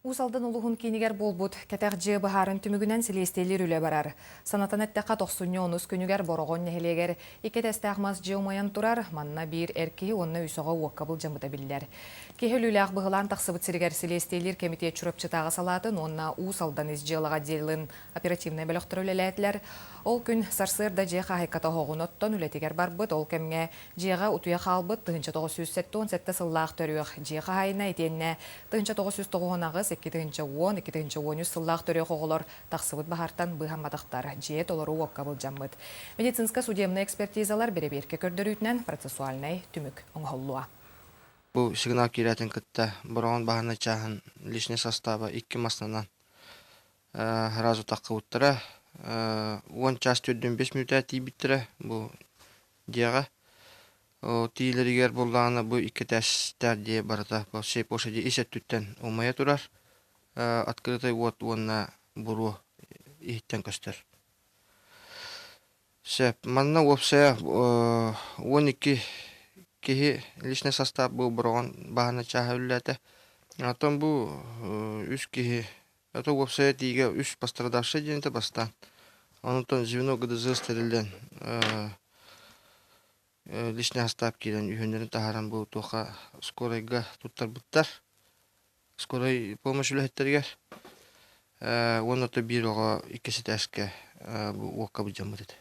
Уус Алдан улууһун киинигэр буолбут кэтэх дьиэ баһаарын түмүгүнэн силиэстийэлиир үлэ барар. Санатан эттэххэ, тохсунньу онус күнүгэр Бороҕон нэһилиэгэр икки этээстээх мас дьиэ умайан турар, манна биир эр киһи уонна үс оҕо уокка былдьаммыта биллэр. Киһи өлүүлээх быһылаан тахсыбыт сиригэр силиэстийэлиир кэмитиэт Чурапчытааҕы салаатын уонна Уус Алдан ис дьыалаҕа отделын оперативнай бөлөхтөрө үлэлээтилэр. Ол күн сарсыарда дьиэ хаһаайката оһоҕун оттон үлэтигэр барбыт, ол кэмҥэ дьиэҕэ утуйа хаалбыт 1977 сыллаах төрүөх дьиэ хаһаайына итиэннэ 1998, 2010, 2013 сыллаах төрүөх оҕолор тахсыбыт баһаартан быыһамматахтар, дьиэ толору уокка былдьаммыт. Медицинскэй судебнай экспертизалар бэрэбиэркэ көрдөрүүтүнэн процессуальнай түмүк оҥоһуллуо. Бу сигнал киирээтин кытта Бороҕон баһаарынай чааһын личнэй састааба икки массыынанан сразу таххыбыттара. 10 час 45 мүнүүтэ тиийбиттэрэ бу дьиэҕэ. Тиийлэригэр буоллаҕына бу икки этээстээх дьиэ барыта по всей площади ис өттүттэн умайа турар. Открытый уот уонна буруо иһиттэн көстөр. Сөп. Манна уопсайа 12 киһи личный состав бу Бороҕон баһана чааһа үллээтэ. Оттон бу үс киһи это уопсайа тиигэ үс пострадавший диэн этэ бастаан. Онтон звено ГДЗ тэриллэн личный состав киирэн үһүннэрин таһааран бу туохха скорайга туттарбыттар. Скорай помощь үлэһиттэригэр уонна то биир оҕо иккис этээскэ бу уокка былдьаммыт этэ.